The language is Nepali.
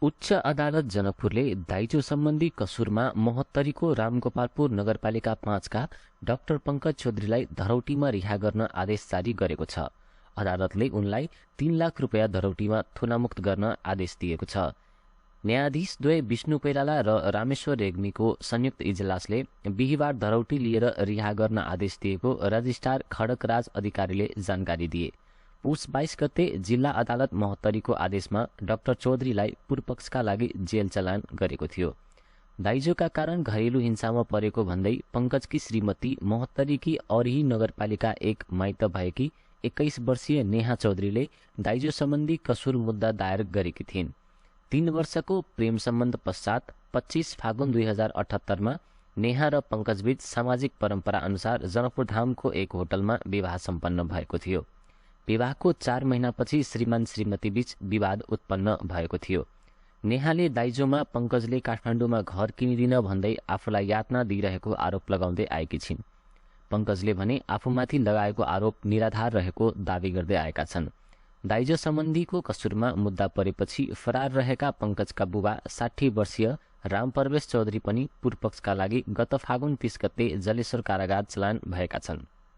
उच्च अदालत जनकपुरले दाइजो सम्बन्धी कसुरमा महोत्तरीको रामगोपालपुर नगरपालिका 5 का डाक्टर पंकज चौधरीलाई धरौटीमा रिहा गर्न आदेश जारी गरेको छ। अदालतले उनलाई 3 लाख रुपैयाँ धरौटीमा थुनामुक्त गर्न आदेश दिएको छ। न्यायाधीश द्वय विष्णु कोइराला र रामेश्वर रेग्मीको संयुक्त इजलासले बिहिबार धरौटी लिएर रिहा गर्न आदेश दिएको रजिस्ट्रार खड्गराज अधिकारीले जानकारी दिए। पुस 22 गते जिल्ला अदालत महोत्तरीको आदेशमा डाक्टर चौधरीलाई पूर्वपक्षका लागि जेल चलान गरेको थियो। दाइजोका कारण घरेलु हिंसामा परेको भन्दै पंकजकी श्रीमती महोत्तरीकी औरही नगरपालिका 1 माइत भएकी 21 वर्षीय नेहा चौधरीले दाइजो सम्बन्धी कसुर मुद्दा दायर गरेकी थिइन्। 3 वर्षको प्रेम सम्बन्ध पश्चात 25 फागुन 2078 मा नेहा र पंकजबीच सामाजिक परम्परा अनुसार जनकपुर धामको एक होटलमा विवाह सम्पन्न भएको थियो। विवाहको 4 महिनापछि श्रीमान श्रीमती बीच विवाद उत्पन्न भएको थियो। नेहाले दाइजोमा पंकजले काठमाडौँमा घर किनिदिन भन्दै आफूलाई यातना दिइरहेको आरोप लगाउँदै आएकी छिन्। पंकजले भने आफूमाथि लगाएको आरोप निराधार रहेको दावी गर्दै आएका छन्। दाइजो सम्बन्धीको कसुरमा मुद्दा परेपछि फरार रहेका पंकजका बुबा 60 वर्षीय रामप्रवेश चौधरी पनि पूर्वपक्षका लागि गत फागुन 30 गते जलेश्वर कारागार चलान भएका छन्।